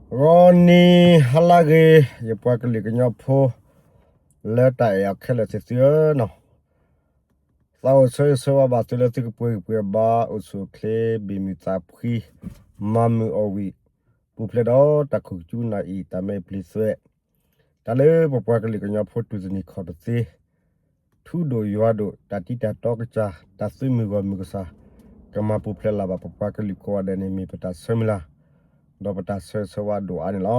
ဂီၤနံၤဟါလၢဂ့ၤ, ယပှၤကလုာ်ကညီဖိ လၢတၢ်အဲၣ်အီၤခဲလၢာ်သ့ၣ်သုဧၢနီၤ, သးအိၣ်ဆၢဂ့ၤဆၢဝါဘၣ်သုလၢသုကပှဲၤဂံၢ်ပှဲၤဘါ အိၣ်ဆူၣ်အိၣ်ချ့ ဘ့ၣ်မုၢ်သးဖှံ မၤမုာ်အီၣ်ဝံၣ် ပူၤဖျဲးဒီးတၢ်ခိၣ်ကစူနၢ်အံၤ တၢ်မဲာ်ပျံၤသွဲး, တၢ်လၢပပှၤကလုာ်ကညီဖိတူၢ်သနံးခီၣ်တသ့ ထူဒိၣ်ယွၤဒိၣ် တၢ်တံတၢ်တီကစၢ် တၢ်သုးမုၢ်ဂီၢ်မုၢ်ကစၢ် ကမၤပူၤဖျဲးလၢ်ဘၣ်ပပှၤကလုာ်ကိးဂၤဒဲးန့ၣ် မ့ၢ်ပတၢ်ဆၢမုၢ်လၢ် ဒီးပတၢ်ဆၢဂ့ၤဆၢဝါဒိၣ်အါန့ၣ်လီ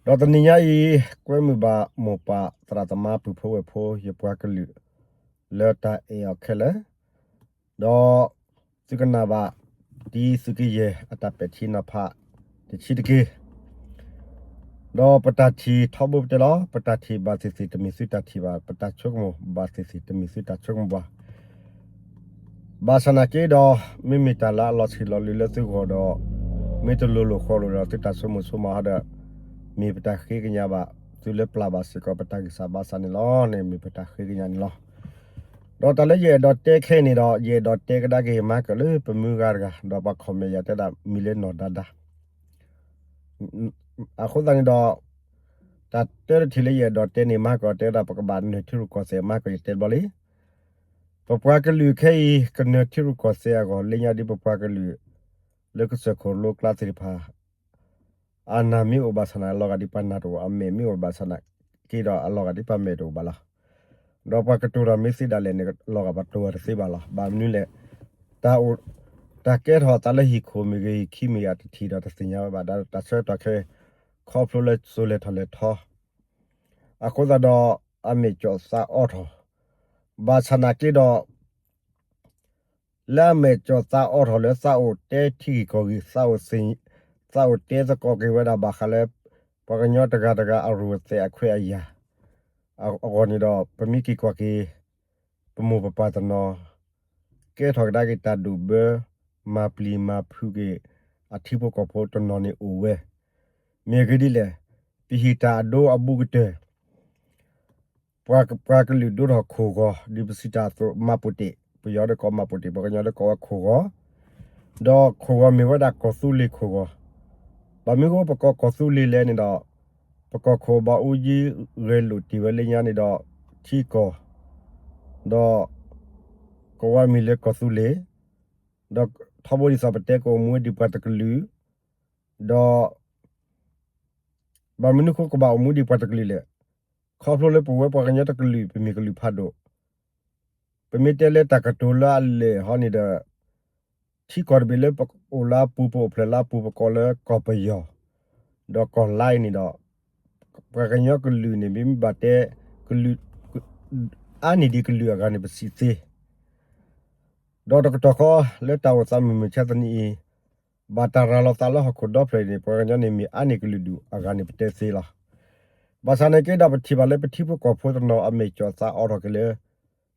ၤ. ဒီးတနံၤညါအံၤ ကွဲမုာ်ဘၣ်မိၢ်ပၢ်သရၣ်သမါပုၢ်ဖိဝဲၢ်ဖိ ယပှၤကလုာ် လၢတၢ်အဲၣ်အီၤခဲလၢာ်, ဒီးသုကနၣ်ဘၣ် တံသုးကယဲၢ်အတၢ်ပဲာ်ထံနီၤဖး တဆံးတက့ၢ်. ဒီးပတၢ်ထံၣ်ထီဘိပတဲလီၤ, ပတၢ်ထံၣ်ဘၣ်သ့ၣ်သ့ၣ်တမ့ၢ်သုတၢ်ထံၣ်ဘၣ်, ပတၢ်ဆိကမိၣ်ဘၣ်သ့ၣ်သ့ၣ်တမ့ၢ်သုတၢ်ဆိကမိၣ်ဘၣ်. ဘၣ်ဆၣ်နာ်က့ဒီး မ့မ့ၢ်တၢ်လၢအလီၤဆံးလီၤလံလၢသုဂီၢ်ဒီး မ့ၢ်တလိၤလိာ်ဃီလိာ်ဒီးသုတၢ်ဆိကမိၣ်ဆိကမးဟီဒီး မ့ၢ်ပတၢ်ဃ့ကညးဘၣ်သုလၢပျၢ်ဘၣ်စ့ၢ်ကီးပတၢ်ဂံၢ်စၢ်ဘါစၢ်န့ၣ်လီၤ. န့ၣ်မ့ၢ်ပတၢ်ဃ့ကညးန့ၣ်လီၤ. ဒီးတၢ်လၢယအဲၣ်ဒိးတဲခဲအံၤန့ၣ်ဒီး ယအဲၣ်ဒိးတဲကဒါက့ၤမၤကၢၢ်လၢပမုၢ်ဂၤတဂၤ ဒီးပှၤ comment ယၤတဲဒၣ်မံၤလၢနီၢ်ဒါဒါ အဃိသတးန့ၣ်ဒီး တၢ်တဲတထံၣ်လၢယအဲၣ်ဒိးတဲန့ၣ် မၤကၢၢ်တဲဒၣ်ပကဘၣ်နၢၤထံရူၢ်ကီၢ်သဲး မၤကၢၢ်ယတဲတဘျီလံ. ပပှၤကလုာ်ခဲအံၤ ကနၢၤထံရူၢ်ကီၢ်သဲးအဂီၢ် လၢညါဒ်ပပှၤကလုာ် လၢကစၢၢ်ခိၣ်လိကျါသ့ၣ်တဖၣ် အနၢ်မ့ၢ်အိၣ်ဘၣ်ဆၣ်န့ၣ် အလီၤဂာ်ဒ်ပှၤနၢ်တအိၣ်, အမဲာ်မ့ၢ်အိၣ်ဘၣ်ဆၣ်နာ်က့ဒီး အလီၤဂာ်ဒ်ပှၤမဲာ်တအိၣ်ဘၣ်လီၤ. ဒီးပှၤကတိၤတၢ်မ့ၢ်သ့ဒၣ်လဲာ်န့ၣ် လီၤဂာ်ပှၤတိၤတသ့ဘၣ်လီၤ. ဘၣ်မနုၤလဲၣ်, တၢ်အိၣ်, တၢ်ကဲထီၣ်အသးလၢဟံၣ်ခိၣ်မ့ၢ်ဂ့ၤ ဟံၣ်ခံမ့ၢ်ဂ့ၤ အတထံၣ်ဒီးတသ့ၣ်ညါဝဲဘၣ် ဒီးတၢ်ဆၢကတီၢ်ခဲအံၤ ခီဖျိလၢစိၤလဲၤထီၣ်လဲၤထီ အဃိသတးဒီး အမဲာ်ကၠီၣ်သးအီထီၣ်, ဘၣ်ဆၣ်နာ်က့ဒီး လၢအမဲာ်ကၠီၣ်သးအီထီၣ်လၢသးအိၣ်တဲထံဂ့ၢ်ကီၢ်ဂ့ၢ်, သးအိၣ်တဲသကိးက့ၤဝဲဒၣ်ဘၣ်ဃးလၢ ပှၤကညီတဂၤတဂၤအရူၢ်အသဲးအခွဲးအယာ် အဂီၢ်န့ၣ်ဒီး ပမ့ၢ်က့ၤကွၢ်က့ၤ ပမိၢ်ပပၢ်တနီၤ ကဲထီၣ်ကဒါက့ၤတၢ်ဒိၣ်ဘၢ မၤပျံၤမၤဖုးက့ၤ အထံဖိကီၢ်ဖိတနီၤန့ၣ်အိၣ်ဝဲ. မ့ၢ်အဂ့ၢ်ဒ်လဲၣ်, ပဟံၣ်တၢ်အဒိအဘူးကတၢၢ် ပှၤကလုာ်ဒိၣ်ထီၣ်ခိၣ်ဂီၤ ဒ်ပစံးတၢ်အသိး မှတ်ပုံတင်, ပယီၤဒၣ်ကိး မှတ်ပုံတင်, ပှၤကညီဒၣ်ကိးဝဲခိၣ်ဂီၤ, ဒီးခိၣ်ဂီၤမ့ၢ်ဝဲဒၣ်ကီၢ်သူလ့ၤခိၣ်ဂီၤ, ဘၣ်မနုၤဃိပကိးကီၢ်သူလ့ၤလဲၣ်န့ၣ်ဒီး ပကီၢ်ခိၣ်ဘၣ်အူကၠံဂဲၤလိာ်တ့ၢ်ဝဲလၢညါန့ၣ်ဒီး ထံကီၢ်, ဒီး ကဝါမံၤလၢကီၢ်သူလ့ၤ, ဒီးထီဘိဒ်သိးပတဲကအိၣ်မူဒ်ပှၤတကလုာ်, ဒီး ဘၣ်မနုၤဃိကဘၣ်အိၣ်မူဒ်ပှၤတကလုာ်လဲၣ်. ခီဖျိလၢပဝဲပှၤကညီတကလုာ် ပမ့ၢ်ကလုာ်ဖးဒိၣ်, ပမ့ၢ်တဲလၢတၢ်ကတိၤလၢအလဲၢ်ဟီန့ၣ်ဒီး ထံကီၢ်တဘ့ၣ်လၢပအိၣ်လၢအပူၤ ပအိၣ်ဖျဲၣ်လၢအပူၤပကိးလၢကီၢ်ပယီၤ, ဒီးကီၢ်လါအံၤန့ၣ်ဒီး ပှၤကညီကလုာ်န့ၣ် မ့မ့ၢ်ဘၣ်တဲ ကလုာ် အါန့ၢ်ဒံးကလုာ်အဂၤန့ၣ် ပစံးသ့ ဒီးတကတီၢ်ဃီ လၢတၢ်အိၣ်သးမုၢ်မုၢ်ဆါသနံၤအံၤ ဘၣ်တၢ်ရၤလီၤသးလၢဟီၣ်ခိၣ်ဒီဖျၢၣ်အံၤန့ၣ် ပှၤကညီန့ၣ်မ့ၢ်အါန့ၢ်ကလုာ်ဒူၣ်အဂၤန့ၣ် ပတဲသ့လီၤ. ဘၣ်ဆၣ်န့ၣ်က့ဒီး ပထံၣ်ဘၣ်လၢပထံဖိကီၢ်ဖိတနီၤအမဲာ်ကၠီၣ်သးအိးထီၣ်က့ၤလၢ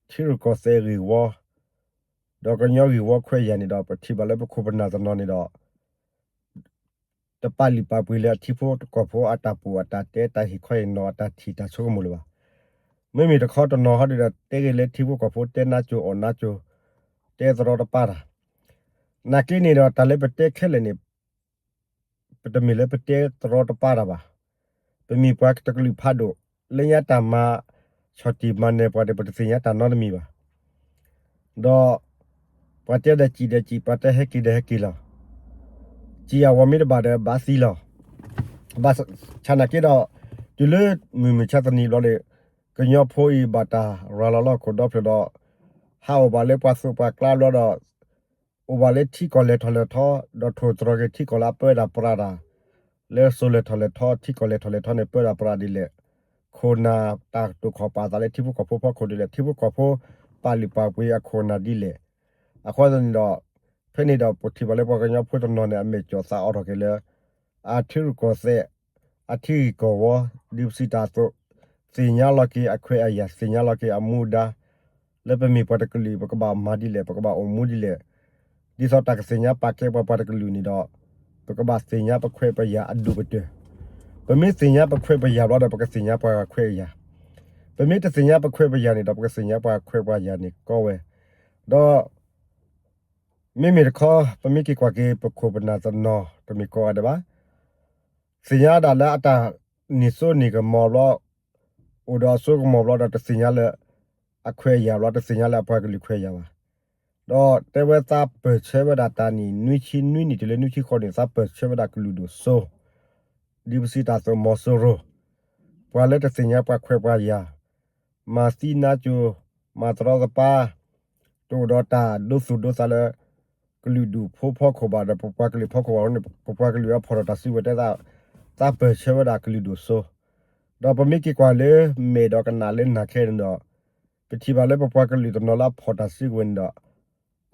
ထံရူၢ်ကီၢ်သဲးဂ့ၢ်ဝီ ဒီးကညီဂ့ၢ်ဝီခွဲးယာ်န့ၣ်ဒီး ပထံၣ်ဘၣ်လၢပခိၣ်ပနၢ်တနီၤန့ၣ်ဒီး တပာ်လုၢ်ပာ်ပှ့ၤလၢအထံဖိကီၢ်ဖိအတၢ်ပူၤအတၢ်တဲ တၢ်ဟ့ၣ်ခီဟ့ၣ်နီၤအတၢ်ထံၣ်တၢ်ဆိကမိၣ်လၢၤဘၣ်. မ့မ့ၢ်တခီတနီၤဟီဒ်ဒီး တဲဂ့ၤလၢထံဖိကီၢ်ဖိတဲနါစိၤအီၣ်နါစိၤ တဲသရီတပါတၢ်. နာ်က့န့ၣ်ဒီး တၢ်လၢပတဲခဲလၢာ်န့ၣ် ပတမ့ၢ်လၢပတဲသရီတပါတၢ်ဘၣ်. ပမ့ၢ်ပှၤတကလုာ်ဖးဒိၣ် လၢညါတၢ်မၤဆီၣ်တံၢ်မၤနၢၤပှၤဒီး ပတသ့ၣ်ညါတၢ်နီတမံၤဘၣ်. ဒီး ပှၤတဲဒီးစံၣ်ဒီးစံၣ် ပှၤတဲဟဲက့ၤဒီးဟဲက့ၤလီၤ. စံၣ်အဝီမ့ၢ်တဘၣ်ဒီး ဘၣ်သံလီၤ. ဘၣ်ဆၣ်နာ်က့ဒီး တုၤလၢမုၢ်မုၢ်ဆါသနံၤဘျီဒီး ကညီဖိအံၤဘၣ်တၢ်ရၤလီၤလၢဟီၣ်ခိၣ်ဒီဖျၢၣ်ဒီး ဟးအိၣ်ဘၣ်လၢပှၤသိးပှၤကျါဘျီဒီး အိၣ်ဘၣ်လၢထံကီၢ်လဲၤထီၣ်လဲၤထီ ဒီးထိၣ်သတြီၤက့ၤထံကီၢ်လၢအပၢတၢ်ပြးတၢ် လၢစိၤလဲၤထီၣ်လဲၤထီ ထံကီၢ်လဲၤထီၣ်လဲၤထီန့ၣ် ပၢတၢ်ပြးဒ်လဲၣ်, ခိၣ်နၢ်တၢ်တိာ်ခီၣ်ပာ်သးလၢထံဖိကီၢ်ဖိဖီခိၣ်ဒ်လဲၣ်, ထံဖိကီၢ်ဖိပာ်လုၢ်ပာ်ပှ့ၤအခိၣ်နၢ်ဒ်လဲၣ်. အဃိသတးန့ၣ်ဒီး ဖဲန့ၣ်ဒီးပထံၣ်ဘၣ်လၢပှၤကညီဖိတနီၤန့ၣ် အမဲာ်ကၠီၣ်သးအိးထီၣ်က့ၤလၢ အထံရူၢ်ကီၢ်သဲး အထံဂ့ၢ်ကီၢ်ဝီ ဒ်ပစံးတၢ်အသိး သ့ၣ်ညါလီၤက့ၤအခွဲးအယာ် သ့ၣ်ညါလီၤက့ၤအမူဒါ လၢပမ့ၢ်ပှၤတကလုာ် ပကဘၣ်မၤဒ်လဲၣ် ပကဘၣ်အိၣ်မူဒ်လဲၣ်. ဒ်သိးတၢ်ကသ့ၣ်ညါပာ်ကဲပှၤပှၤတကလုာ်န့ၣ်ဒီး ပကဘၣ်သ့ၣ်ညါပခွဲးပယာ်အဒိၣ်ကတၢၢ်. ပမ့ၢ်သ့ၣ်ညါပခွဲးပယာ်ဘျီဒီး ပကသ့ၣ်ညါပှၤခွဲးပယာ်, ပမ့ၢ်တသ့ၣ်ညါပခွဲးပယာ်န့ၣ်ဒီး ပကသ့ၣ်ညါပှၤခွဲးပှၤယာ်န့ၣ်ကီဝဲ, ဒီး မ့မ့ၢ်တခီ ပမ့ၢ်က့ၤကွၢ်က့ၤ ပခိၣ်ပနၢ်တနီၤ တမ့ၢ်ကိးဂၤဒဲးဘၣ်, သ့ၣ်ညါဒၣ်လၢအတၢ်နံၣ်စိနံၣ်ကမီၤဘျီ, အိၣ်ဒီးအစိကမီၤဘျီဒီး တသ့ၣ်ညါလၢအခွဲးယာ်ဘျီ, တသ့ၣ်ညါလၢအပှၤကလုာ်ခွဲးယာ်ဘၣ်. ဒီးတဲဝဲသးပၢၢ်ဆၢဝဲဒၣ်တၢ်နံၣ်နွံဆံနွံနံၣ်တုၤလၢနွံဆံဃိးနံၣ် သးပၢၢ်ဆၢဝဲဒၣ်ကလုာ်ဒိၣ်စိ ဒ်ပစံးတၢ်အသိး မီၤစိရိၤ, ပှၤလၢတသ့ၣ်ညါပှၤခွဲးပှၤယာ်, မၤသံနါစိၤ, မၤတရီတပါ, တအိၣ်ဒီးတၢ်ဒိသူၣ်ဒိသးလၢ ကလုာ်ဒူၣ်ဖိဖီခိၣ်ဘၣ်ဒီး ပပှၤကလုာ်ဖီခိၣ်ဘၣ်န့ၣ် ပပှၤကလုာ်အဖီၣ်ထီၣ်တၢ်စုကဝဲၤတဲသး, သးပၢၢ်ဆၢဝဲဒၣ်ကလုာ်ဒိၣ်စိ. ဒီးပမ့ၢ်က့ၤကွၢ်လၢမဲာ်ဒီးကနၣ်လၢနၢ်ခဲန့ၣ်ဒီး ပထံၣ်ဘၣ်လၢပပှၤကလုာ်တနီၤလၢအဖီၣ်တၢ်စုကဝဲၤန့ၣ်ဒီး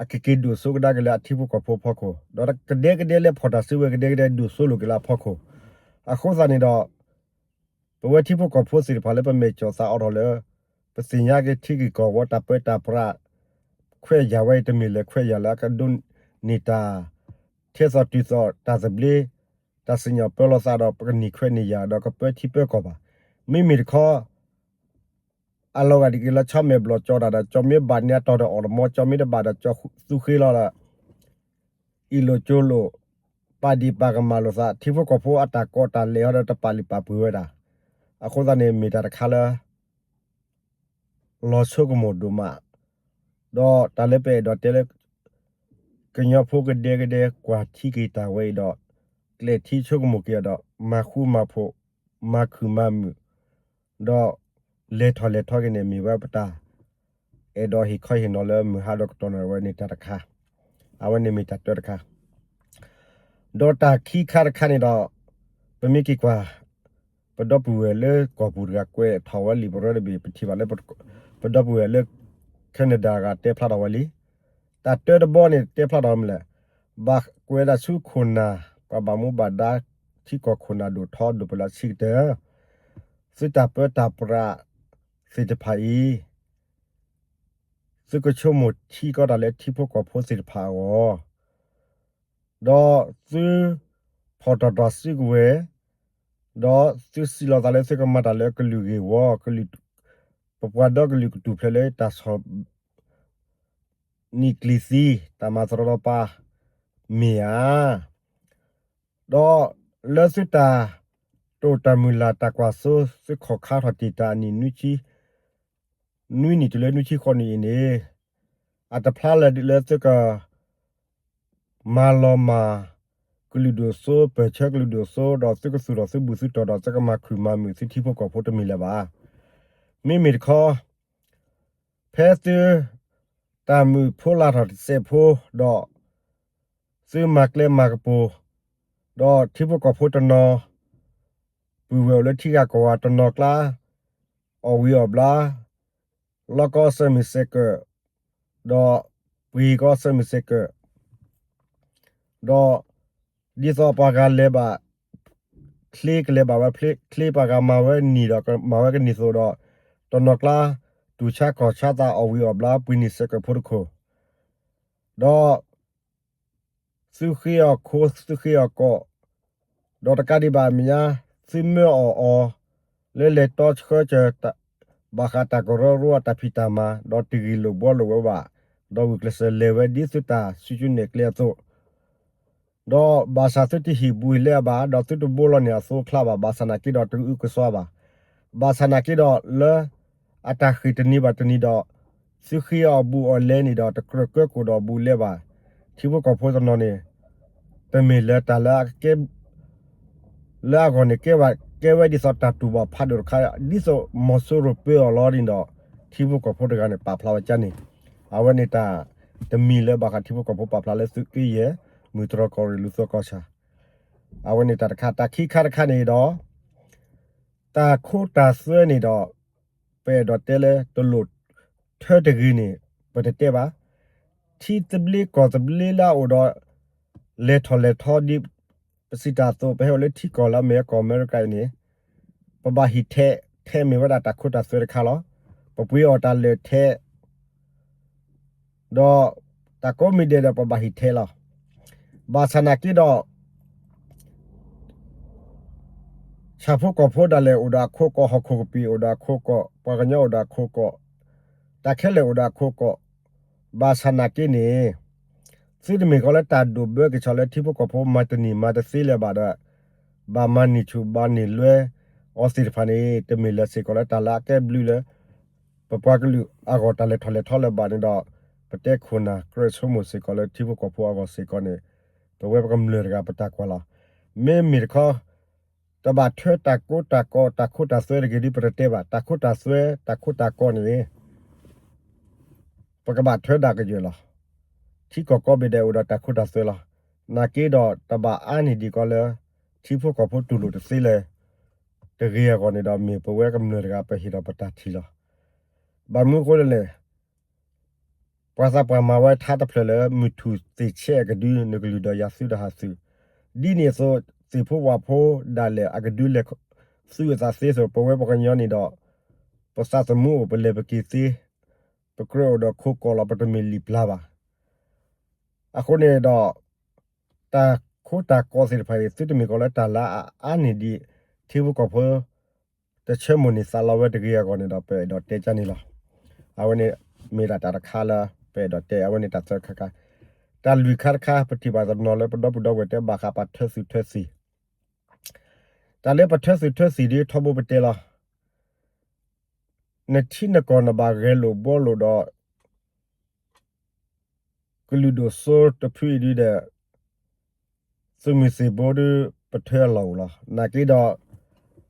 အကက့ၤဒိၣ်စိကဒါက့ၤလၢအထံဖိကီၢ်ဖိအဖီခိၣ်, ဒီးကဒဲကဒဲလၢဖီၣ်တၢ်စုကဝဲၤကဒဲကဒဲဒိၣ်စိလိာ်က့ၤလၢအဖီခိၣ်. အဃိသတးန့ၣ်ဒီး ပဝဲထံဖိကီၢ်ဖိသ့ၣ်တဖၣ်လၢပမဲာ်ကီၢ်သးအိးထီၣ်လၢ ပသ့ၣ်ညါက့ၤထံဂ့ၢ်ကီၢ်ဝီတၢ်ပၢတၢ်ပြး ခွဲးယာ်ဝဲအံၤ တမ့ၢ်လၢခွဲးယာ်လၢအကဒိးန့ၢ်တၢ် ထဲသိးတုၤသိးတၢ်သဘျ့ တၢ်စံၣ်ညီၣ်ပၢလီၤသးဒီး ပကန့ၢ်ခွဲးန့ၢ်ယာ်ဒီးကပၢထံပၢကီၢ်ဘၣ်. မ့မ့ၢ်တခီ အလီၤဂာ်ဒ်က့ၤလၢဆီမဲာ်ဘျီၣ်ကၠီတၢ်ဒီး ကၠီမ့ၢ်ဘၣ်န့ၣ်အတီၢ်ဒီးအီၣ်တမီ, ကၠီမ့ၢ်တဘၣ်ဒီးကၠီသူဃ့လီၤဒီး အ့ၣ်လိာ်ကၠိလိာ်, ပာ်ဒံၣ်ပာ်ကမၣ်လိာ်သး, ထံဖိကီၢ်ဖိအတၢ်ကီတၢ်လဲၤဟီဒီးတပာ်လုၢ်ပာ်ပှ့ၤဝဲဒၣ်. အဃိသတးန့ၣ် မ့ၢ်တၢ်တခါလၢ လီၤဆိကမိၣ်ဒိၣ်မး, ဒီးတၢ်လၢပအဲၣ်ဒိးတဲလၢ ကညီဖိကဒဲကဒဲကွၢ်ထံက့ၤတၢ်ဝဲအံၤဒီး ကျဲးထံဆိကမိၣ်က့ၤအီၤဒီး မၤဃူမၤဖိး, မၤခုၣ်မၤမုာ်, ဒီးလဲၤထီၣ်လဲၤထီက့ၤန့ၣ် မ့ၢ်ဝဲပတၢ်အဲၣ်ဒိးဟ့ၣ်ခီဟ့ၣ်နီၤလၢမုၢ်ဟါဒီးကတီၢ်နၢ်ဝဲန့ၣ်တၢ်တခါ, အဝဲန့ၣ်မ့ၢ်တၢ်တၢတခါ ဒီးတၢ်ခံခါတခါန့ၣ်ဒီး ပမ့ၢ်က့ၤကွၢ် ပဒီပုၢ်ဝဲၢ်လၢကီၢ်ပူၤတဂၤကွဲးထီၣ်ဝဲလံာ်ပရၢတဘ့ၣ် ပထံၣ်ဘၣ်လၢ ပဒီပုၢ်ဝဲၢ်လၢ Canada တဂၤတဲဖျါထီၣ်ဝဲလံ. တၢ်တၢတဘီန့ၣ် တဲဖျါထီၣ်ဝဲမနုၤလဲၣ်, ဘၣ်ကွဲးဒၣ်ဆူခိၣ်နၢ် ပှၤဘၣ်မူဘၣ်ဒါ ထံကီၢ်ခိၣ်နၢ်ဒိၣ်ထီဒိၣ်ပလၢဆံးကတၢၢ် သုတၢ်ပၢတၢ်ပြးသ့ၣ်တဖၣ်အံၤ သုကဆိကမိၣ်ထံကီၢ်တၢ်လၢထံဖိကီၢ်ဖိသ့ၣ်တဖၣ်အဂီၢ်, ဒီးသုဖီၣ်ထီၣ်တၢ်စုကဝဲၤ, ဒီးသုစံးလီၤသးလၢသုကမၤတၢ်လၢကလုာ်ဂ့ၢ်ဝီ, ပပှၤဒီကလုာ်ကထူၣ်ဖျဲးလၢတၢ်ဆီၣ် နံၣ်ကျံၤသံ, တၢ်မၤသရီသပၤ မ့ၢ်ဧါ. ဒီးလၢသုတၢ်တိာ်တၢ်မုၢ်လၢ်တၢ်ကွၢ်စိ သုခီၣ်ခါထီၣ်တ့ၢ်တၢ်အနံၣ်နွံဆံ နွံနံၣ်တုၤလၢနွံဆံဃိးနံၣ်အံၤန့ၣ်, အတဖျါလၢာ်ဒ်လၢသုက မၤလီၤမၢ် ကလုာ်ဒိၣ်စိ ပၢၢ်ဆၢကလုာ်ဒိၣ်စိ ဒီးသုကသူၣ်ထီၣ်သုဘူၣ်သုတီၢ်ဒီး သုကမၤခုၣ်မၤမုာ်သုထံဖိကီၢ်ဖိတမ့ၢ်လၢၤဘၣ်. မ့မ့ၢ်တခီ ဖဲသု တၢ်မုာ်ဖိလၢ်ထီၣ်တစဲးဖိဒီး သုမၤကျဲမၤကပူၤ, ဒီးထံဖိကီၢ်ဖိတနီၤ ပုၢ်ဝဲၢ်အိၣ်လၢထံဂၤကီၢ်ဂၤတနီၤကျါ အီၣ်ဝံၤအီၣ်ဘျါ, လီၢ်ကီၢ်စဲးမုၢ်စဲးကၢး, ဒီးပှ့ၤကီၢ်စဲးမုၢ်စဲးကၢး, ဒီးဒ်သိးပှၤဂၤလဲၤဘၣ် ချ့ကလဲၤဘၣ်ဝဲချ့, ပှၤဂၤမၤဝဲနံၤဒီးမၤဝဲကနံၤသိးဒီး တနီၤကျါ တူၢ်ဆါခီၣ်ဆါသးအီၣ်ဝံၤအီၣ်ဘျါ ပှ့ၤနံၤစဲးကၢးဖိတခိၣ်, ဒီး သုဃ့အီၣ်ခိ သုဃ့အီၣ်ကီး, ဒီးတကးဒံးဘၣ်မဲာ်ညါ သုမၢအီၣ်အီၤ လၢလဲၤတီဆှၢကၢၤ ဘၣ်ဃးတၢ်ကရၢကရိအတၢ်ဖံးတၢ်မၤ ဒီးတဂ့ၢ်လိာ်ဘှီလိာ်ဝဲဘၣ်, ဒီးဂုာ်ကျဲးစၢးလဲၤဝဲဒ်သုတၢ်စုကၠူနဲၣ်ကျဲအသိး ဒီးဘၣ်ဆၣ်သုတဟံၣ်ဘူးဟံၣ်လဲအဘၣ်, ဒီးသုတဘိလီၤန့ၢ်အသိအချါဘၣ်, ဘၣ်ဆၣ်နာ်က့ဒီးတကအုကစွါဘၣ်, ဘၣ်ဆၣ်နာ်က့ဒီးလၢ အတၢ်ဃ့ၢ်တနံၤဘၣ်တနံၤဒီး သုဃ့အီၣ်ဘူးအီၣ်လဲန့ၣ်ဒီး တကြၢးကၢကိၣ်ဒီးဘူးလဲဘၣ်. ထံဖိကီၢ်ဖိတနီၤန့ၣ် တမ့ၢ်လၢတၢ်လၢ လၢအဂီၢ်န့ၣ် ကဲဝဲဒ်သိးတၢ်တူၢ်ဘၣ်ဖးဒိၣ်တခါ, ဒ်သိးမီၤစိရိၤပၢအီၤလီၤန့ၣ်ဒီး ထံဖိကီၢ်ဖိတဂၤန့ၣ် ပာ်ဖျါဝဲကန့ၣ်, အဝဲန့ၣ်တၢ်တမံၤလၢဘၣ်ဃးထံဖိကီၢ်ဖိပာ်ဖျါလၢသုးက့ယဲၢ် မုၢ်တြီၢ်ကီၢ်ရ့ၣ်လူၤသီကီၢ်ဆၣ်, အဝဲန့ၣ်တၢ်တခါ, တၢ်ခံခါတခါန့ၣ်ဒီး တၢ်ခိတၢ်သွဲန့ၣ်ဒီး ပအဲၣ်ဒိးတဲလၢတလိၣ်ထၢတဂ့ၤန့ၣ် ပတတဲဘၣ်. ထံသဘျ့ကီၢ်သဘျ့လၢအအိၣ်ဒီး လဲၤထီၣ်လဲၤထီဒ် ပစံးတၢ်အသိး ပဟဲအိၣ်လၢထံကီၢ်လၢအမ့ၢ်ကီၢ်အမဲရကၤအံၤန့ၣ် ပဘၣ်ဟံၣ်ထဲး, ထဲးမ့ၢ်ဝဲဒၣ်တၢ်ခိတၢ်သွဲတခါလီၤ. ပပှ့ၤအီၣ်တၢ်လၢာ်ထဲး ဒီးတၢ်ကိးမံၤဒဲးဒီးပဘၣ်ဟံၣ်ထဲးလီၤ. ဘၣ်ဆၣ်နာ်က့ဒီး ဆၣ်ဖိကီၢ်ဖိဒၣ်လဲာ်အိၣ်ဒီးအခိကီၢ်, ဟီၣ်ခိၣ်ကပံာ်အိၣ်ဒီးအခိကီၢ်, ပှၤကညီအိၣ်ဒီးအခိကီၢ်, တၢ်ခဲလၢာ်အိၣ်ဒီးအခိကီၢ်, ဘၣ်ဆၣ်နာ်က့န့ၣ် သုတမ့ၢ်ကီးလၢတၢ်ဒိၣ်ဘၢက့ၤဆီလၢထံဖိကီၢ်ဖိမၤတန့ၢ်မၤတသ့လၢၤဘၣ်ဒီး ဘၣ်မၤန့ၢ်ဆူၣ်ဘၣ်န့ၢ်လွဲအီၤသ့ၣ်တဖၣ်န့ၣ် တမ့ၢ်လၢစ့ၢ်ကီးလၢတၢ်လၢအကဲဘျုးလၢ ပပှၤကလုာ်အဂီၢ်တၢ်လဲၤထီၣ်လဲၤထီလၢၤဘၣ်န့ၣ်ဒီး ပတဲခိၣ်နၢ်ကြၢးဆိကမိၣ်စ့ၢ်ကီးလၢထံဖိကီၢ်ဖိအဂီၢ်စ့ၢ်ကီးန့ၣ် ပဝဲပကမျၢၢ်တဂၤပတၢ်ကွၢ်လီၤ. မ့မ့ၢ်တခီ တဘၣ်ထွဲတၢ်ကိးတၢ်ကီ တၢ်ခိတၢ်သွဲတဂ့ၤဒ်ပတတဲဘၣ် တၢ်ခိတၢ်သွဲ တၢ်ခိတၢ်ကီန့ၣ် ပကဘၣ်ထွဲဒၣ်ကယဲၢ်လီၤ. ထံကီၢ်ကိးဘ့ၣ်ဒဲးအိၣ်ဒီးတၢ်ခိတၢ်သွဲလီၤ. နာ်က့ဒီးတဘၣ်အါန့ၢ်ဒံးကီးလၢ ထံဖိကီၢ်ဖိတူၢ်လိာ်တသ့လၢၤ တဂ့ၤအဂီၢ်န့ၣ်ဒီး မ့ၢ်ပဝဲကမျၢၢ်တဂၤပဟ့ၣ်ဒီးပတၢ်ထံၣ်လီၤ. ဘၣ်မနုၤအဃိလဲၣ် ပှၤသးပှၢ်မၤဝဲထါတဖျၢၣ်လၢ မုၢ်ထူၣ်သ့ၣ်ဆဲးအကဒု နကလုၢ်ဒီးယၤသုတဟးသုး, ဒ်န့ၣ်အသိး သ့ၣ်ဖိဝၣ်ဖိဒၣ်လဲာ်အကဒုလဲၤသုးအသးသ့အသိး ပဝဲပှၤကညီန့ၣ်ဒီး ပသးသမူအိၣ် ပလဲၤပက့ၤသ့, ပကြၢးအိၣ်ဒီးခိကီၢ်လီၤ ပတမ့ၢ်လံာ်ပျၢ်ဘၣ်. အဃိန့ၣ်ဒီး တၢ်ခိတၢ်ကီသ့ၣ်တဖၣ်အံၤ သုတမ့ၢ်ကီးလၢတၢ်လၢအအါန့ၢ်ဒံး ထံဖိကီၢ်ဖိ တဆၢမိၢ်န့ၢ်သးလီဝဲတဂ့ၤအဂီၢ်န့ၣ်ဒီး ပအဲၣ်ဒိးတဲကန့ၣ်လီၤ. အဝဲန့ၣ်မ့ၢ်ဒၣ်တၢ်တခါလၢ ပအဲၣ်ဒိးတဲ အဝဲန့ၣ်တၢ်သၢခါခါ, တၢ်လွံၢ်ခါတခါ ပထံၣ်ဘၣ်တနီၤလၢပဒီပုၢ်ဒီဝဲၢ်တဲဘၣ်ဃးပှၤထၢသုးထၢသံၣ်, တၢ်လၢပှၤထၢသုးထၢသံၣ်ဒ်ထီဘိပတဲလီၤ. နထံနကီၢ်နဘၣ်ဂဲၤလိာ်ဘှီလိာ်ဒီး ကလုာ်ဒိၣ်စိတဖုအံၤဒ်ဒီး သုးမုၢ်သံၣ်ဘိဒီး ပထၢအလီၢ်အိၣ်လီၤ. နာ်က့ဒီး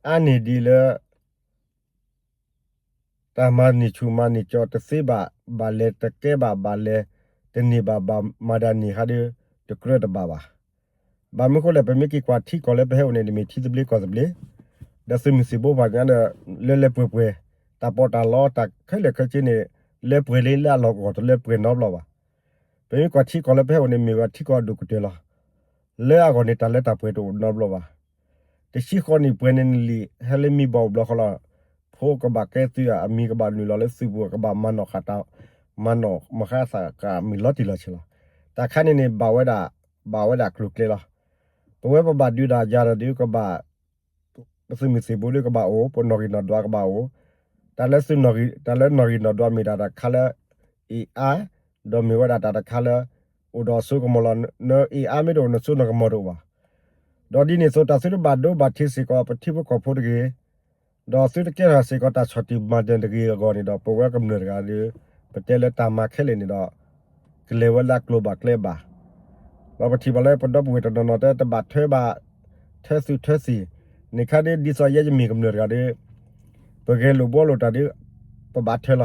အါန့ၢ်ဒံးလၢ တၢ်မၤန့ၢ်ဆူၣ်မၤန့ၢ်ကၠီတသ့ဘၣ်, ဘၣ်လဲၤတကဲဘၣ်, ဘၣ်လဲၤတန့ၢ်ဘၣ်, ဘၣ်မၤဒၣ်န့ၢ်ဟးဒီး တကြၢးတဘၣ်ဘၣ်. ဘၣ်မနုၤဃိလဲၣ် ပမ့ၢ်က့ၤကွၢ်ထံကီၢ်လၢပဟဲအိၣ်န့ၣ် တမ့ၢ်ထံသဘျ့ကီၢ်သဘျ့, ဒီးသုးမုၢ်သံၣ်ဘိပှၤညါဒီး လၢလၢပှဲၤပှဲၤ, တၢ်ပီးတၢ်လီတၢ်ခဲလၢာ်ခဲဆ့န့ၣ် လၢပှဲၤလၢလၢအလီၢ်ကဝီၤတလၢပှဲၤနီတဘျီဘၣ်. ပမ့ၢ်ကွၢ်ထံကီၢ်လၢပဟဲအိၣ်န့ၣ် မ့ၢ်ဝဲထံကီၢ်အဒိၣ်ကတၢၢ်လီၤ. လၢအဂီၢ်န့ၣ် တၢ်လၢတၢ်ပှဲၤတအိၣ်နီတဘျီဘၣ်. တဆံဃိးနံၣ်ပှဲၤန့ၣ်နလံာ် ဟဲလၢမံဘီအိၣ်ဘျီဃီလီၤ. ဖိကဘၣ်ကဲသုးဧါ, အမံၤကဘၣ်နုာ်လီၤလၢသုးပူၤ ကဘၣ်မၤနီၣ်ဃာ်တၢ်, မၤနီၣ်မၤဃါသးကမံၤလီၤတံၢ်လီၤဆဲးလီၤ. တၢ်ခါန့ၣ်န့ၣ် ဘၣ်ဝဲဒၣ်, ဘၣ်ဝဲဒၣ်ကျိၤကျဲလီၤ. ပဝဲပဘၣ်ဒုးတၢ်ယၤဒီးဒုးကဘၣ် ပသုးမုၢ်သံၣ်ဘိဒီးကဘၣ်အိၣ်, ပနီၣ်ဂံၢ်နီၣ်ဒွးကဘၣ်အိၣ်, တၢ်လၢသုးနီၣ်ဂံၢ်, တၢ်လၢနီၣ်ဂံၢ်နီၣ်ဒွးမ့ၢ်ဒၣ်တၢ်တခါလၢ အ့ၣ်အါ, ဒီးမ့ၢ်ဝဲဒၣ်တၢ်တခါလၢ အိၣ်ဒီးစိကမီၤလီၤ. နအ့ၣ်အါမ့ၢ်တအိၣ် နစိနီၣ်ကမီၤတအိၣ်ဘၣ်. ဒီးဒ်န့ၣ်အသိး တၢ်သုတဘၣ်ဒိဘၣ်ထံးစ့ၢ်ကီးပထံဖိကီၢ်ဖိတဂ့ၤ, ဒီးသုတကဲထီၣ်စ့ၢ်ကီးတၢ်ဆီၣ်တံၢ်မၤနၢၤတဂ့ၤအဂီၢ်န့ၣ်ဒီး ပဝဲကမျၢၢ်တဂၤဒီး ပတဲလၢတၢ်မၤခဲလၢာ်န့ၣ်ဒီး ကလဲၤဝဲလၢအကျိၤဘၣ်ကျဲဘၣ်. ဒီးပထံၣ်ဘၣ်လၢပဒီပုၢ်ဝဲၢ်တနီၤနီၤတဲတဘၣ်ထၢဘၣ် ထၢသုးထၢသံၣ်န့ၣ်ခါဒီး ဒ်သိးယဲယမ့ၢ်ကမျၢၢ်တဂၤဒီး ပဂဲၤလိာ်ဘှီလိာ်တၢ်ဒီး ပဘၣ်ထၢလီၤ.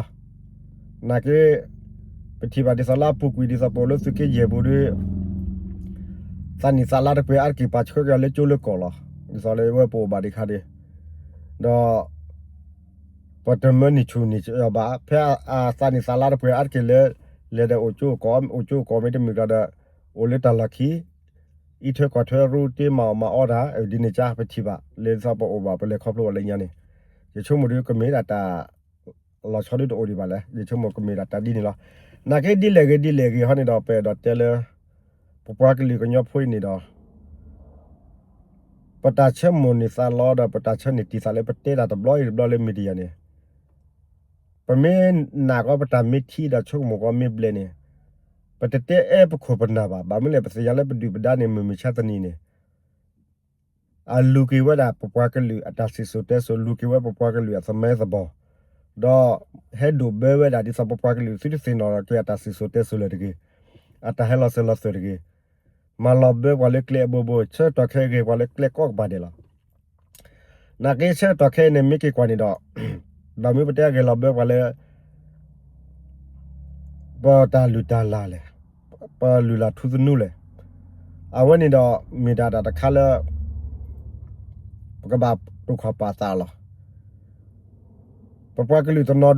နာ်က့ ပထံၣ်ဘၣ်ဒ်သိးလၢအပူၤကွံာ်ဒ်သိးပအိၣ်လၢသုးက့ယဲၢ်ပူၤဒီး သးနံၣ်သးလါတပှဲၤအါတက့ၢ် ပာ်ဆှၢက့ၤအီၤလၢကၠိလၢကီၢ်လီၤ. ဒ်သိးလၢဝဲပအိၣ်ဘၣ်ဒံးခါဒီး ဒီး ပတမၢန့ၢ်ဆူၣ်န့ၢ်ဘၣ် ဖဲအသးနံၣ်သးလါတပှဲၤအါတက့ၢ်လၢ လဲၤဒီးအိၣ်ကၠိအကီၢ် အိၣ်ကၠိအကီၢ်မ့ၢ်တမုာ်ဒီး အိၣ်လၢတၢ်လီၢ်ခံ အံးထွဲကွၢ်ထွဲရူတ့မၤအီၣ်မၤအီတၢ် ဒ်န့ၣ်ကါ ပထံၣ်ဘၣ် လၢဒ်သိးပအိၣ်ဘၣ် ပလဲၤခီဖျိဘၣ်လၢညါန့ၣ် ယဆိကမိၣ်ဒီးကမ့ၢ်ဒၣ်တၢ် လီၤဆီဒုတအိၣ်ဒံးဘၣ်လဲၣ် ယဆိကမိၣ်ကမ့ၢ်ဒၣ်တၢ်ဒ်န့ၣ်လီၤ. နာ်က့ဒ်လဲၣ်ဂ့ၤဒ်လဲၣ်ဂ့ၤဟီန့ၣ်ဒီး ပအဲၣ်ဒိးတဲလၢ ပပှၤကလုာ်ကညီဖိအံၤန့ၣ်ဒီး ပတၢ်ဆၢမိၣ်န့ၢ်သးလီဒီး ပတၢ်ဆၢန့ၢ်တံၢ်သးလၢပတဲတၢ်တဘျီအံၤတဘျီလၢ media န့ၣ် ပမ့ၢ်နာ်ကီးပတၢ်မ့ၢ်ထံဒီးဆိကမိၣ်ကီးမ့ၢ်ဘျဲၣ်န့ၣ် ပတတဲအဲၣ်ပခိၣ်ပနၢ်ဘၣ်. ဘၣ်မနုၤလဲၣ် ပသ့ၣ်ညါလၢပဒုၣ်ပဒါန့ၣ် မုၢ်မဆါတနံၤန့ၣ် အလူၤက့ၤဝဲဒၣ်ပပှၤကလုာ်အတၢ်စံၣ်စိၤတဲစိၤ လူၤက့ၤဝဲပပှၤကလုာ်အသမၢသဘီၣ် ဒီးဟဲဒိၣ်ဘၢဝဲဒၣ်ဒ်သိးပပှၤကလုာ်သုတသ့ၣ်နီၣ်ထီၣ်က့ၤအတၢ်စံၣ်စိၤတဲစိၤလၢၤတဂ့ၤ, အတၢ်ဟဲလီၤစၢၤလီၤသွဲၣ်တဂ့ၤ, မၤလီၤဘၢပှၤလၢကျဲအဘိဘိ ဆၢကတီၢ်ခဲအံၤဂ့ၤပှၤလၢကျဲကိးကပၤဒဲးလီၤ. နာ်က့ဆၢကတီၢ်ခဲအံၤန့ၣ် မ့ၢ်က့ၤကွၢ်န့ၣ်ဒီး ဘၣ်မနုၤပတဲဂဲၤလီၤဘၢပှၤလၢ ပတၢ်လုၢ်တၢ်လၢ်လဲၣ်, ပလုၢ်လၢ်ထူသနူလဲၣ်, အဝဲန့ၣ်ဒီးမ့ၢ်ဒၣ်တၢ်တခါလၢ ပကဘၣ်တိာ်ခီၣ်ပာ်သးလီၤ. ပပှၤကလုာ်တနီၤ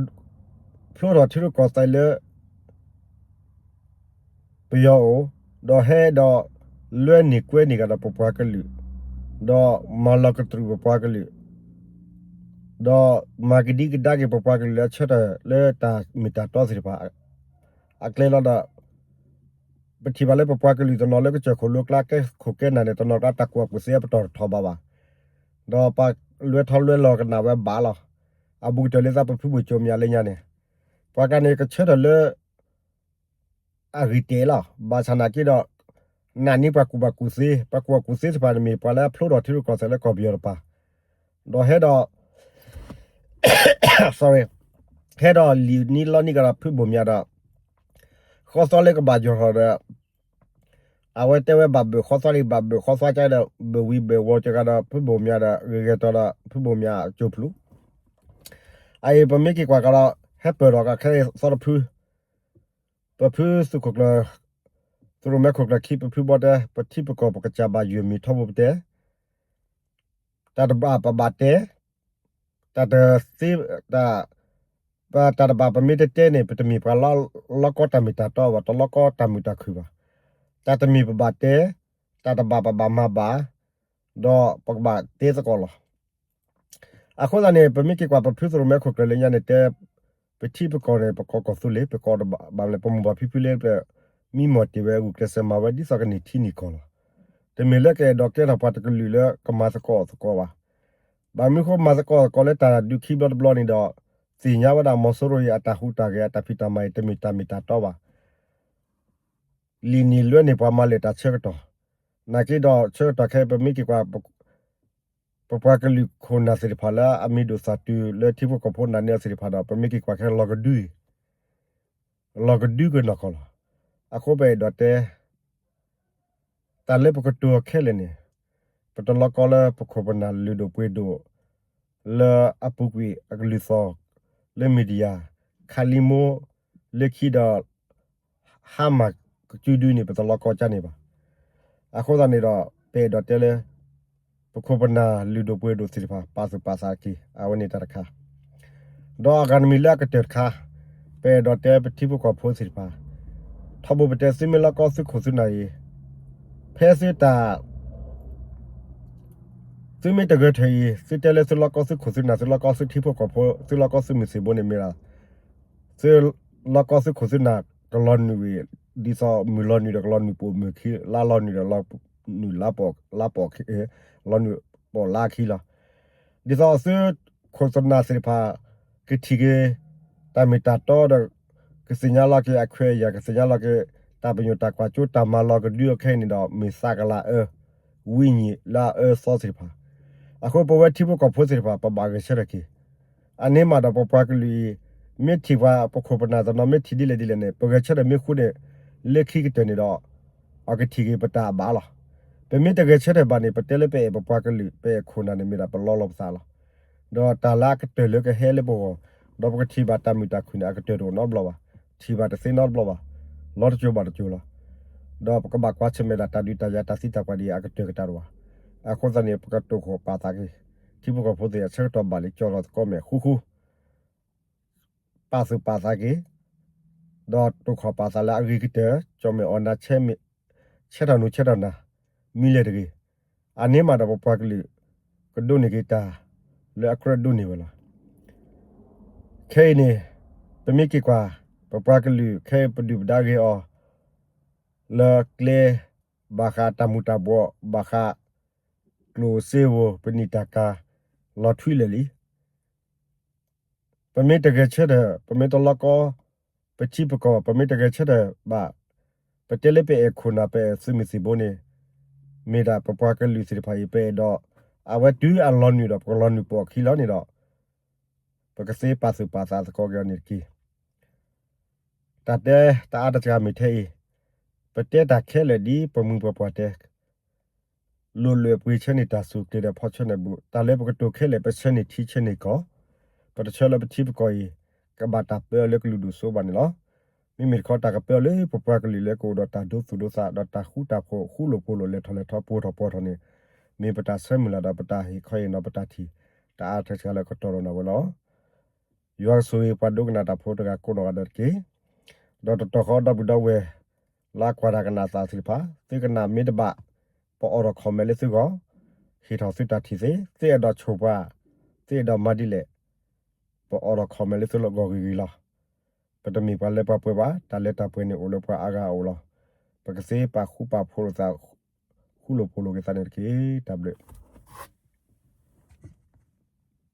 ဖျိထီၣ်ထံရူၢ်ကီၢ်သဲးလၢ ပယီၤအိၣ်, ဒီးဟဲဒီးလွဲန့ၢ်ကွဲန့ၢ်ကဒီးပပှၤကလုာ်, ဒီးမၤလီၤကတြူာ်ပပှၤကလုာ်, ဒီးမၤကဒံကဒါက့ၤပပှၤကလုာ်လၢအဆၢထၢၣ်လၢတၢ်မ့ၢ်တၢ်တီသ့ၣ်တဖၣ် အကျဲလီၤဒီး ပထံၣ်ဘၣ်လၢပပှၤကလုာ်တနီၤလၢကစၢၢ်ခိၣ်လိၤကျါ ကဲခိၣ်ကဲနၢ်န့ၣ် တနီၤကျါတၢ်ကူၣ်ဘၣ်ကူၣ်သ့ပတီၢ်တထီၣ်ဘးဘၣ်, ဒီးပှၤလွဲထီၣ်လွဲလီၤကနၣ်ဝဲဘၣ်လီၤ. အဘူးကတၢၢ်လၢသးပဖုဘိၣ်ကၠိမၠးလၢညါန့ၣ် ပှၤကန့ၣ်ကဆၢထၢၣ်လၢ အဂ့ၤတဲလီၤ. ဘၣ်ဆၣ်နာ်က့ဒီး နာ်န့ၢ်ပှၤကူၣ်ဘၣ်ကူၣ်သ့, ပှၤကူၣ်ဘၣ်ကူၣ်သ့သ့ၣ်တဖၣ်န့ၣ်မ့ၢ်ပှၤလၢအဖျိထီၣ်ထံရူၢ်ကီၢ်သဲးလၢကီၢ်ပယီၤတပၤ, ဒီးဟဲဒီး sorry, ဟဲဒီးလံာ်နံၣ်လီနံၣ်ကဒီးဖုဘိၣ်မၠးဒီး ဃီသီလၢကဘၣ်ယီၢ်ထီၣ်ဒီး အဝဲတဲဝဲဘၣ်ဘၣ်ဃီသီန့ၣ် ဘၣ်ဘၣ်ဃီသီကဒီး ဘၣ်ဝံၤဘၣ်ဝီၤကဒီး ဖုဘိၣ်မၠးဒီး ဂ့ၤဂ့ၤတီၤဒီး ဖုဘိၣ်မၠးကၠိဖျူး အအံၤပမ့ၢ်က့ၤကွၢ်ကဒီး ဟဲပၢၢ်ထီၣ်ကခဲအံၤသီတဖု, ပဖုသုးခိၣ်ကျၢၢ်, သုးရိၣ်မဲခိၣ်ကျၢၢ်ခံ ပဖုဘီတဲ ပထံပကီၢ်ပကစၢ်ဘၣ်ယွၤမံၤထီဘိပတဲ တၢ်တဘၣ်ပဘၣ်တဲ, တၢ်တသ့, တၢ်, တၢ်တဘၣ်ပမ့ၢ်တတဲန့ၣ် ပတမ့ၢ်ပှၤလီၤကီတၢ်မ့ၢ်တၢ်တီဘၣ်, တလီၤကီတၢ်မုာ်တၢ်ခုၣ်ဘၣ်. တၢ်တမ့ၢ်ပဘၣ်တဲ, တၢ်တဘၣ်ပဘၣ်မၤဘၣ်, ဒီးပကဘၣ်တဲသကိးလီၤ. အဃိသတးန့ၣ် ပမ့ၢ်က့ၤကွၢ်ပဖုသုးရိၣ်မဲခိၣ်ကျၢၢ်လၢညါန့ၣ်တဲ ပထံပကီၢ်န့ၣ် ပကီၢ်ကီၢ်သူလ့ၤ ပကီၢ်တဘၣ်ဘၣ်လဲၣ် ပမိၢ်ပၢ်ဖံဖုလၢပျၢၤ မံမီၢ်တ့ၢ်ဝဲအဂုာ်ကျဲးစၢးမၤဝဲဒ်သိးကန့ၢ်ထံန့ၢ်ကီၢ်လီၤ. တမ့ၢ်လၢကအဲၣ်ဒိးကဲထီၣ်ပှၤတကလုာ်လၢကမၤသကိးသကိးဘၣ်. ဘၣ်မနုၤဃိမၤသကိးသကိးလၢတၢ်ဒုးခံဘျီတဘျီန့ၣ်ဒီး သ့ၣ်ညါဝဲဒၣ်မီၤစိရိၤအံၤအတၢ်ဟူးတၢ်ဂဲၤအတၢ်ဖံးတၢ်မၤအံၤ တမ့ၢ်တၢ်မ့ၢ်တၢ်တီဘၣ်. လံာ်န့ၣ်လွဲန့ၢ်ပှၤမၤလၢာ်တၢ်ဆၢကတီၢ်, နာ်က့ဒီးဆၢကတီၢ်ခဲအံၤ ပမ့ၢ်က့ၤကွၢ် ပပှၤကလုာ်ခိၣ်နၢ်သ့ၣ်တဖၣ်လၢအမံၤဒိၣ်သၣ်တုၤလၢထံဖိကီၢ်ဖိနာ်န့ၢ်အီၤသ့ၣ်တဖၣ်ဒီး ပမ့ၢ်က့ၤကွၢ်ခဲလီၤကဒု, လီၤကဒုကနီၢ်ကီၢ်လီၤ. အဃိပအဲၣ်ဒိးတဲ တၢ်လၢပကတိၤခဲလၢာ်န့ၣ် ပတလီၤကီလၢပခိၣ်ပနၢ်လုၢ်ဒိၣ်ပှ့ၤဒိၣ် လၢအပူၤကွံာ်အကလုၢ်သီၣ် လၢ media ခးလံာ်မိၢ် လၢခံဒီး ဟါမၢ်ကစုဒုန့ၣ် ပတလီၤကီကၢန့ၣ်ဘၣ်. အဃိသတးန့ၣ်ဒီး ပအဲၣ်ဒိးတဲလၢ ပခိၣ်ပနၢ်လုၢ်ဒိၣ်ပှ့ၤဒိၣ်သ့ၣ်တဖၣ် ပာ်သူၣ်ပာ်သးတက့ၢ် အဝဲန့ၣ်တၢ်တခါ ဒီးအဂၤတမံၤလၢအကတၢၢ်တခါ ပအဲၣ်ဒိးတဲပထံဖိကီၢ်ဖိသ့ၣ်တဖၣ် ထီဘိပတဲသုမ့ၢ်လီၤကီသုခိၣ်သုနၢ်အံၤ ဖဲသုတၢ် သုမ့ၢ်တဂဲၤထၢၣ်အံၤ သုတဲလၢသုလီၤကီသုခိၣ်သုနၢ် သုလီၤကီသုထံဖိကီၢ်ဖိ သုလီၤကီသုမုၢ်သံၣ်ဘိန့ၣ်မ့ၢ်ဒၣ် သုလီၤကီသုခိၣ်သုနၢ် ကလီၤနုာ်ဝံၤ ဒ်သိးမုၢ်လီၤနုာ်ဒီးကလီၤနုာ်ပိာ်မုၢ်ခံ လါလီၤနုာ်ဒီးလီၤနုာ်လါပိာ် လါပိာ် လီၤနုာ်ပိာ်လါခံလီၤ. ဒ်သိးသုခိၣ်သုနၢ်သ့ၣ်တဖၣ် ကထံၣ်က့ၤ တၢ်မ့ၢ်တၢ်တီဒီး ကသ့ၣ်ညါလီၤက့ၤအခွဲးအယာ် ကသ့ၣ်ညါလီၤက့ၤ တၢ်ပညိၣ်တၢ်ကွၢ်စိတၢ်မၤလီၤကဒုအခဲအံၤန့ၣ်ဒီး မ့ၢ်သးကလၤအၢ ဝံၤညီၣ်လၢအအၢသီသ့ၣ်တဖၣ် အဃိပဝဲထံဖိကီၢ်ဖိသ့ၣ်တဖၣ် ပဘၣ်ဂဲၤဆၢထၢၣ်က့ၤ အန့ၣ်မးဒီးပပှၤကလုာ်အံၤ မ့ၢ်ထံၣ်ပှၤပခိၣ်ပနၢ်တနီၤ မ့ၢ်ထံၣ်ဒ်လဲၣ်ဒ်လဲၣ်န့ၣ် ပဂဲၤဆၢထၢၣ်မ့ၢ်ဃူန့ၣ် လၢခံကတၢၢ်န့ၣ်ဒီး အကထံၣ်က့ၤပတၢ်အဘၣ်လီၤ. ပမ့ၢ်တဂဲၤဆၢထၢၣ်ဘၣ်န့ၣ် ပတဲလၢပအဲၣ်ပပှၤကလုာ် ပအဲၣ်ခိၣ်နၢ်န့ၣ်မ့ၢ်ဒၣ်ပလီလီၤပသးလီၤ. ဒီးတၢ်လၢအကတၢၢ်လၢကဟဲလၢပဂီၢ် ဒီးပကထံၣ်ဘၣ်တၢ်မုာ်တၢ်ခုၣ်န့ၣ် အကတၢၢ်တအိၣ်နီတဘျီဘၣ်. ထံၣ်ဘၣ်တသ့နီတဘျီဘၣ်. လီၤတစိၤဘၣ်တစိၤလီၤ. ဒီးပကဘၣ်ကွၢ်ဆၢၣ်မဲာ်ဒၣ်တၢ်ဒုးတၢ်ယၤတၢ်သံတၢ်ပှၢ်ဒ်အံၤ အကတၢၢ်ကတၢၢ်တအိၣ်ဘၣ်. အဃိသတးန့ၣ် ပကတိၢ်ခီၣ်ပာ်သးက့ၤ ထံဖိကီၢ်ဖိသ့ၣ်အဆၢကတီၢ်ဘၣ်လံ ကၠီလီၤသကိးမဲာ်ဃူဃူ ပာ်သူၣ်ပာ်သးက့ၤ ဒီးတိၢ်ခီၣ်ပာ်သးလၢအဂ့ၤကတၢၢ် ကၠီမဲာ်အီၣ်နၤ ဆဲးထီၣ်နူဆဲးထီၣ်နၤ မံၤလဲၣ်တဂ့ၤ. အန့ၣ်မးဒီးပပှၤကလုာ် ကဒိးန့ၢ်က့ၤတၢ်လၢအကြၢးဒိးန့ၢ်ဝဲလီၤ. ခဲအံၤန့ၣ် ပမ့ၢ်က့ၤကွၢ် ပပှၤကလုာ် ခဲအံၤပဒုၣ်ပဒါဂ့ၤအီၤ လၢကျဲ ဘၣ်ဃးတၢ်မူၤတၢ်ဘှီး ဘၣ်ဃး ကျိၣ်စ့ဧိၤ ပနံာ်တၢ်ကၤ လီၤထွံလၢာ်လံ. ပမ့ၢ်တဂဲၤဆၢထၢၣ် ပမ့ၢ်တလီၤကီ ပထံပကီၢ် ပမ့ၢ်တဂဲၤဆၢထၢၣ်ဘၣ် ပတဲလၢပအဲၣ်ခိၣ်နၢ် ပအဲၣ်သုးမုၢ်သံၣ်ဘိန့ၣ် မ့ၢ်ဒၣ်ပပှၤကလုာ်သ့ၣ်တဖၣ်အံၤ ပအဲၣ်ဒိး အဝဲတုၤအလီၤနုာ်ဒီး ပကလီၤနုာ်ပိာ်အခံလီၤန့ၣ်ဒီး ပကသ့ပာ်သူၣ်ပာ်သးသကိးက့ၤအီၤန့ၣ်တက့ၢ်. တၢ်တဲတၢ်အါတစှၤမ့ၢ်ထဲအံၤ ပတဲတၢ်ခဲလၢာ်ဒ်ပမှံၤပှၤပှၢ်တဲ လိၣ်လွဲၢ်ပှ့ၤဆၢန့ၢ်တၢ်စူၢ်ကျ့ၤဒီးဖီဆၢန့ၢ်ဘူး တၢ်လၢပကတိၤခဲလၢာ် ပဆၢန့ၢ်ထံဆၢန့ၢ်ကီၢ် ပတဆၢလၢပထံပကီၢ်အံၤ ကဘၣ်တၢ်ပၢအီၤလၢကလုာ်ဒိၣ်စိဘၣ်န့ၣ်လီၤ. မ့မ့ၢ်တခီတၢ်ကပၢအီၤလၢပပှၤကလုာ်လၢကအိၣ်ဒီးတၢ်ဒိသူၣ်ဒိသးဒီးတၢ်ဃူတၢ်ဖိး ဃူလိာ်ဖိးလိာ် လဲၤထီၣ်လဲၤထီ ပှိၢ်ထီၣ်ပှီၢ်ထီၣ်န့ၣ် မ့ၢ်ပတၢ်ဆၢမုၢ်လၢ်ဒီးပတၢ်ဟ့ၣ်ခီဟ့ၣ်နီၤပတၢ်ထံၣ် တၢ်အါထီၣ်စှၤလၢကတီၢ်ဒီးနၢ်ဝဲလီၤ. ယွၤကဆိၣ်ဂ့ၤပှၤဒိကနၣ်တၢ်ဖိတဂၤကိးနီၢ်ဂၤဒဲးတက့ၢ်. ဒီးတတီၢ်ဃီဒီပုၢ်ဒီဝဲၢ် လၢကွၢ်တၢ်ကနၣ်သးသ့ၣ်တဖၣ် သုကနၣ်မ့ၢ်တဘၣ် ပအိးထီၣ် comment လၢသုဂီၢ် ဟ့ၣ်ထီၣ်သုတၢ်ထံၣ်သ့ သုအဲၣ်ဒိးဆိၣ်ပှၤ သုအဲၣ်ဒိးမၤဒ်လဲၣ် ပအိးထီၣ် comment လၢသုဂီၢ်ဂ့ၤဂ့ၤလီၤ. ပတမ့ၢ်ပှၤလၢပှၤပှဲၤဘၣ် တၢ်လၢတၢ်ပှဲၤန့ၣ်အိၣ်လၢပှၤအါဂၤအအိၣ်လီၤ. ပကသ့ပာ်ဃူပာ်ဖိးလိာ်သး ဃူလိာ်ဖိးလိာ်က့ၤသးန့ၣ်တက့ၢ်. တၢ်ဘျုး